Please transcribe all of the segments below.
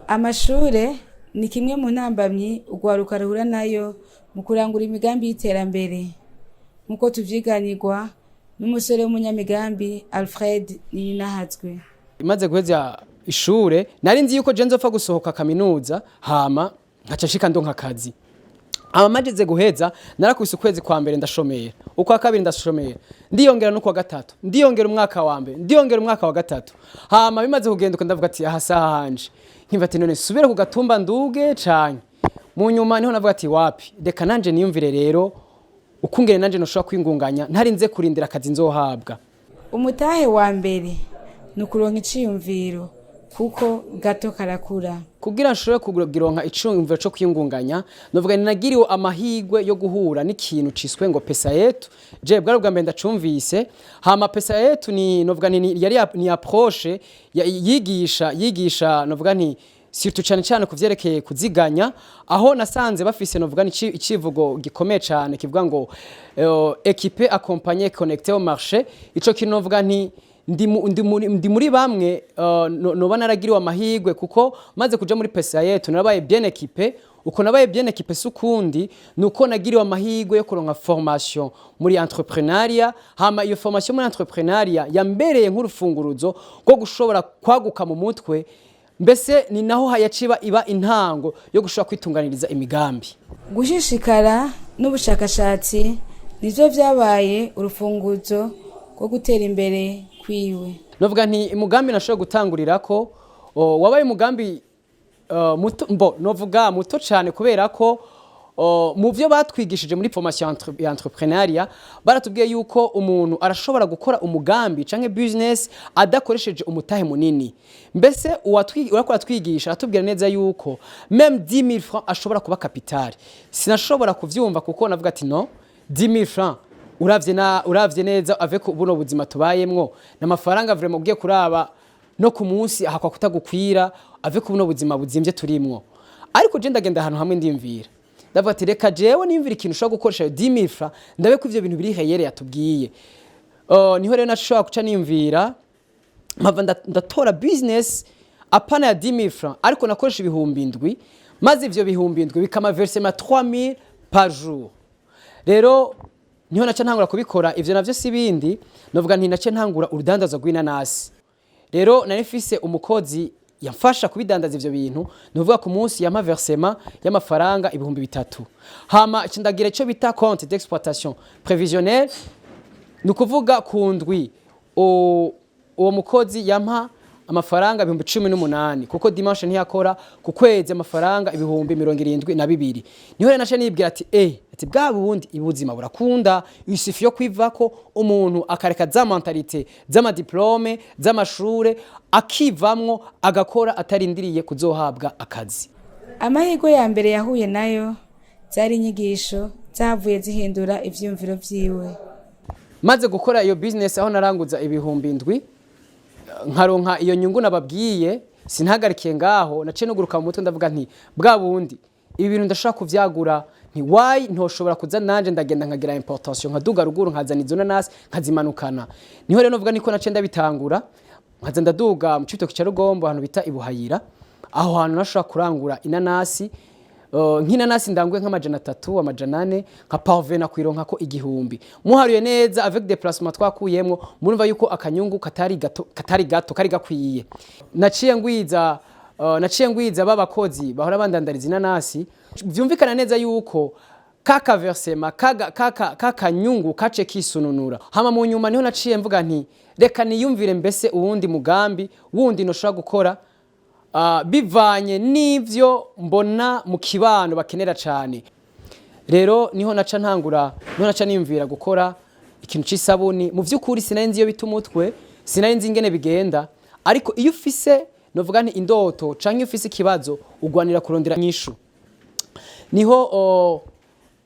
Amashure ni kimwe mu ntambamyi urwaruka ruhura nayo mu kurangura imigambi y'iterambere, nk'uko tuvyiganirwa n'umusore w'umunyamigambi Alfred Nininahazwe. Imaze guheza ishure, nari nzi yuko je nzopfa gusohoka kaminuza, hama nkaca nshika ndonka akazi. Hama maze guheza, narakubise ukwezi kwa mbere ndashomera, ukwa kabiri ndashomera, ndiyongera n'ukwa gatatu, ndiyongera umwaka wa mbere, ndiyongera umwaka wa gatatu. Hama bimaze kugenduka, ndavuga ati: "Aha saha hanje." Nkumva ati: "None subire ku gatumba nduge canke?" Mu nyuma niho navuga ati: "Wapi, reka nanje niyumvire rero ukungene nanje noshobora kwingunganya ntarinze kurindira akazi nzohabwa." Umutahe wa mbere ni ukuronka iciyumviro, kuko gato karakura. Kugira nshobore kugironka iciyumviro co kwiyungunganya, novuga ni nagiriwe amahigwe yo guhura n'ikintu ciswe ngo Pesa Yetu. Je bwari ubwa mbere ndacumvise. Hama Pesa Yetu ni novuga ni yari ni approche yigisha, novuga nti surtout cyane cyane kuvyerekeye kuziganya, aho nasanze bafise, novuga ni icivugo gikomeye cyane kivuga ngo "équipé, accompagné, connecté au marché". Ico kintu novuga nti ndi muri bamwe noba naragiriwe amahigwe, kuko maze kuja muri Pesa Yetu narabaye bien équipé. Uko nabaye bien équipé sukundi nuko nagiriwe amahigwe yo kuronka formation muri entrepreneuriat. Hama iyo formation muri entrepreneuriat yambereye nk'urufunguruzo rwo gushobora kwaguka mu mutwe, mbese ni naho hayaciba iba intango yo gushobora kwitunganiriza imigambi. Gushishikara n'ubushakashatsi nivyo vyabaye urufunguzo rwo gutera imbere kwiwe. Novuga nti umugambi nashoboye gutangurirako wabaye umugambi muto, mbo novuga muto cyane, kubera ko mu byo batwigishije muri formation ya entrepreneuriat baratubwiye yuko umuntu arashobora gukora umugambi canke business adakoresheje umutahe munini. Mbese uwakora atwigisha aratubwira neza yuko même 10 000 francs ashobora kuba capital. Sinashobora kuvyumva, kuko navuga ati: "No 10 000 francs, uravye neza avec buno buzima tubayemwo, n'amafaranga vraiment ugiye kuraba no ku munsi ahakwa kutagukwira avec buno buzima buzimvye turimwo." Ariko je ndagenda ahantu hamwe ndimvira, ndavuga ati: "Reka jewe nimvira ikintu ushobora gukoresha ayo 10 000 francs, ndabe ko ivyo bintu biri réel yatubwiye." Niho rero nashobora guca nimvira, mpava ndatora business apana ya 10 000 francs, ariko nakoresha 7,000, maze ivyo 7,000 bikama versement 3000 par jour. Rero niho naca ntangura kubikora. Ivyo navyo si bindi, novuga nti nace ntangura urudandazo rw'inanasi. Rero nari mfise umukozi yamfasha kubidandaza ivyo bintu, nuvuga ku munsi yampa versement y'amafaranga 3000. Hama ico ndagira ico bita compte d'exploitation prévisionnel, ni ukuvuga ku ndwi uwo mukozi yampa amafaranga 18,000, kuko dimanche ntiyakora. Ku kwezi amafaranga 72,000. Niho rero nace nibwira ati ati bwa bundi ubuzima burakunda, il suffit yo kwivako umuntu akareka za mentalité z'ama diplômes, z'amashure, akivamwo agakora atarindiriye kuzohabwa akazi. Amahirwe ya mbere yahuye nayo zari inyigisho zahavuye zihindura ivyiyumviro vyiwe. Maze gukora iyo business aho naranguza 7,000, nkaronka iyo nyungu nababwiye, sinhagarikiye ngaho. Naciye nuguruka mu mutwe, ndavuga nti: "Bwa bundi ibi bintu ndashobora kuvyagura, nti why ntoshobora kuza nanje ndagenda nkagira importation, nkaduga ruguru, nkazana izo nanasi nkazimanukana?" Niho rero novuga niko naciye ndabitangura, nkaza ndaduga mu Cibitoke ca Rugombo, ahantu bita Ibuhayira. Aho hantu nashobora kurangura inanasi. Nk'inanasi ndanguye nk'300, 400, nka parvena kwironka ko 1,000. Muharuye neza avec déplacement twakuyemwo, murumva yuko akanyungu katari gato, katari gato, kari gakwiye. Naciye ngwiza babakozi bahora bandandariza inanasi. Vyumvikana neza yuko kaka versement kaga kaka kakanyungu kace kisununura. Hama mu nyuma niho naciye mvuga nti: "Reka niyumvire mbese uwundi mugambi wundi noshobora gukora bivanye n'ivyo mbona mu kibano bakenera cane." Rero niho naca ntangura, niho naca niyumvira gukora ikintu c'isabuni. Mu vy'ukuri sinari nzi iyo bita umutwe, sinari nzi ingene bigenda, ariko iyo ufise, novuga nti indoto canke iyo ufise ikibazo, ugwanira kurondera inyishu. Niho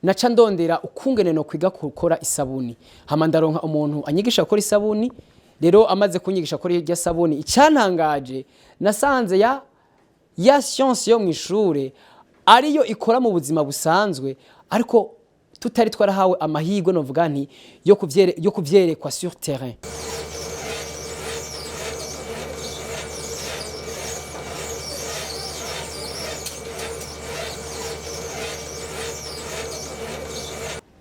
naca ndondera ukungene no kwiga gukora isabuni. Hama ndaronka umuntu anyigisha gukora isabuni. Rero amaze kunyigisha gukora irya sabuni, icyantangaje nasanze ya science yo mu ishure ariyo ikora mu buzima busanzwe, ariko tutari twarahawe amahirwe, novuga nti yo kuvyerekwa sur terrain.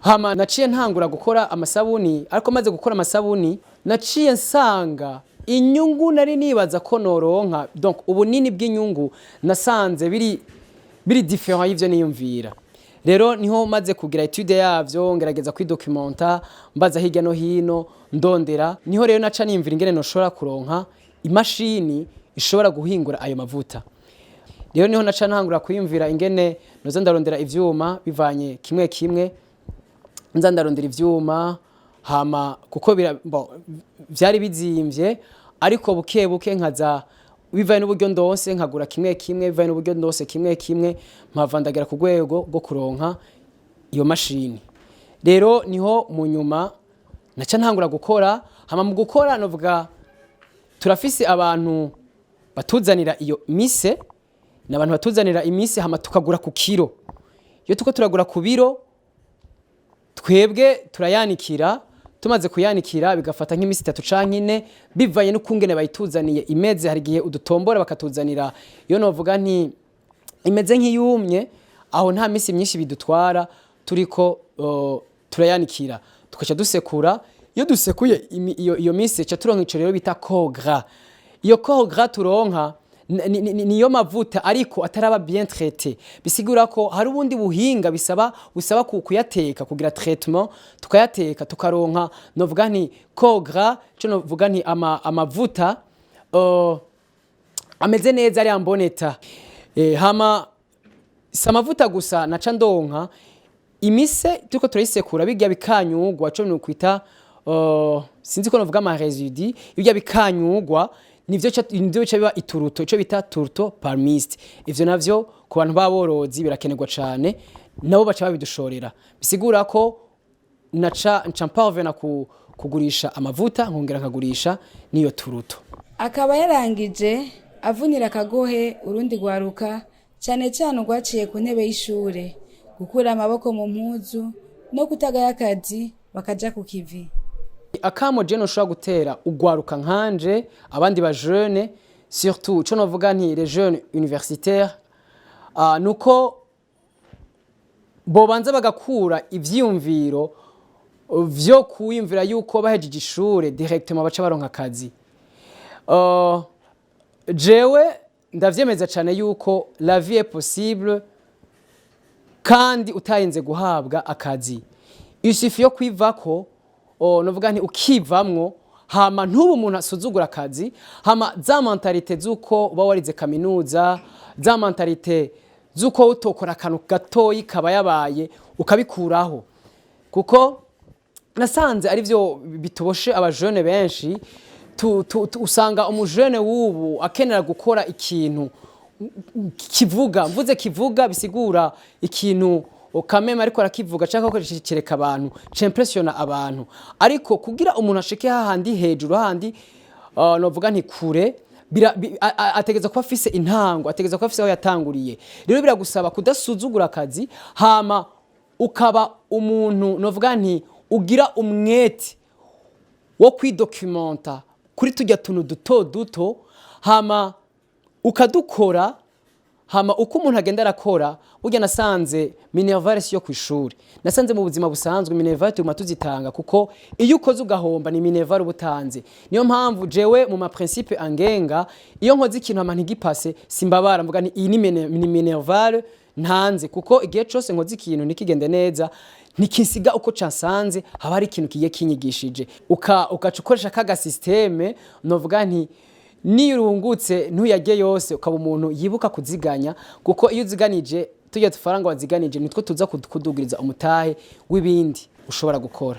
Hama naciye ntangura gukora amasabuni, ariko maze gukora amasabuni naciye nsanga inyungu nari nibaza ko noronka, donc ubunini bw'inyungu nasanze biri différent y'ivyo niyumvira. Rero niho maze kugira étude yavyo, ngerageza kwidocumenta, mbaza hirya no hino, ndondera. Niho rero naca niyumvira ingene noshobora kuronka imashini ishobora guhingura ayo mavuta. Rero niho naca ntangura kwiyumvira ingene noza ndarondera ivyuma, bivanye kimwe kimwe, nza ndarondera ivyuma. Hama kuko bon, vyari bizimvye, ariko buke buke nkaza, bivaye n'uburyo ndose, nkagura kimwe kimwe, bivaye n'uburyo ndose kimwe kimwe, mpava ndagera ku rwego rwo kuronka iyo mashini. Rero niho mu nyuma naca ntangura gukora. Hama mu gukora, novuga turafise abantu batuzanira iyo mise, ni abantu batuzanira imise, hama tukagura ku kiro. Iyo tuko turagura ku biro, twebwe turayanikira. Tumaze kuyanikira bigafata nk'imisi 3 canke 4, bivanye n'ukungene bayituzaniye imeze. Hari igihe udutombora bakatuzanira iyo novuga nti imeze nk'iyumye, aho nta misi myinshi bidutwara turiko turayanikira, tugaca dusekura. Iyo dusekuye iyo mise, ca turonka ico rero bita corps gras. Iyo corps gras turonka niyo mavuta, ariko ataraba bien traité. Bisigura ko hari ubundi buhinga bisaba, busaba kuyateka, kugira traitement, tukayateka, tukaronka novuga nti corps gras, ico novuga nti amavuta ameze neza, ari en bon état. Hama si amavuta gusa naca ndonka. Imise turiko turayisekura, bijya bikanyugwa, co nukwita sinzi ko novuga ama résidus, ibyo bikanyugwa nivyo bica biba itourteau, ico bita tourteau palmiste. Ivyo navyo ku bantu b'aborozi birakenerwa cane, nabo baca babidushorera. Bisigura ko naca nca mparvena kugurisha amavuta, nkongera nkagurisha n'iyo tourteau. Akaba yarangije avunira akagohe urundi rwaruka, cyane cyane urwaciye ku ntebe y'ishure, gukura amaboko mu mpuzu no kutagaya akazi, bakaja ku kivi. Akamo je noshobora gutera ugwaruka nkanje, abandi ba jeunes, surtout ico novuga nti les jeunes universitaires, nuko bobanza bagakura ivyiyumviro vyo kwiyumvira yuko bahejeje ishure directement baca baronka akazi. Jewe ndavyemeza cane yuko la vie est possible kandi utarinze guhabwa akazi. Il suffit yo kwivako, novuga nti ukivamwo, hama ntubu umuntu asuzugura akazi. Hama za mentalité z'uko uba warize kaminuza, za mentalité z'uko utokora akantu gatoyi kaba yabaye, ukabikuraho, kuko nasanze ari byo bitoboshe abajene benshi. Usanga umujene w'ubu akenera gukora ikintu kivuga. Mvuze kivuga, bisigura ikintu kameme ariko arakivuga cyangwa ko kereka abantu, c'impressionna abantu. Ariko kugira umuntu ashike hahandi hejuru, hahandi novuga nti kure, ategeza kuba afise intango, ategeza kuba afise aho yatanguriye. Rero biragusaba kudasuzugura akazi, hama ukaba umuntu novuga nti ugira umwete wo kwidocumenta kuri tujya tuntu duto duto, hama ukadukora. Hama uko umuntu agenda arakora, burya nasanze minerval si yo kwishuri, nasanze mu buzima busanzwe minerval tuguma tuzitanga, kuko iyo ukoze ugahomba ni minerval uba utanze. Niyo mpamvu jewe mu ma principe angenga, iyo nkoze ikintu hama ntigipase, simbabara, mvuga nti iyi ni minerval ntanze, kuko igihe cose nkoze ikintu ntikigende neza, ntikisiga uko cansanze, haba hari ikintu kigiye kinyigishije. Ugaca ukoresha kaga système, novuga nti niyo urungutse ntuyarye yose, ukaba umuntu yibuka kuziganya, kuko iyo uziganije, tujya dufaranga waziganije nitwo tuza kudugiriza umutahe w'ibindi ushobora gukora.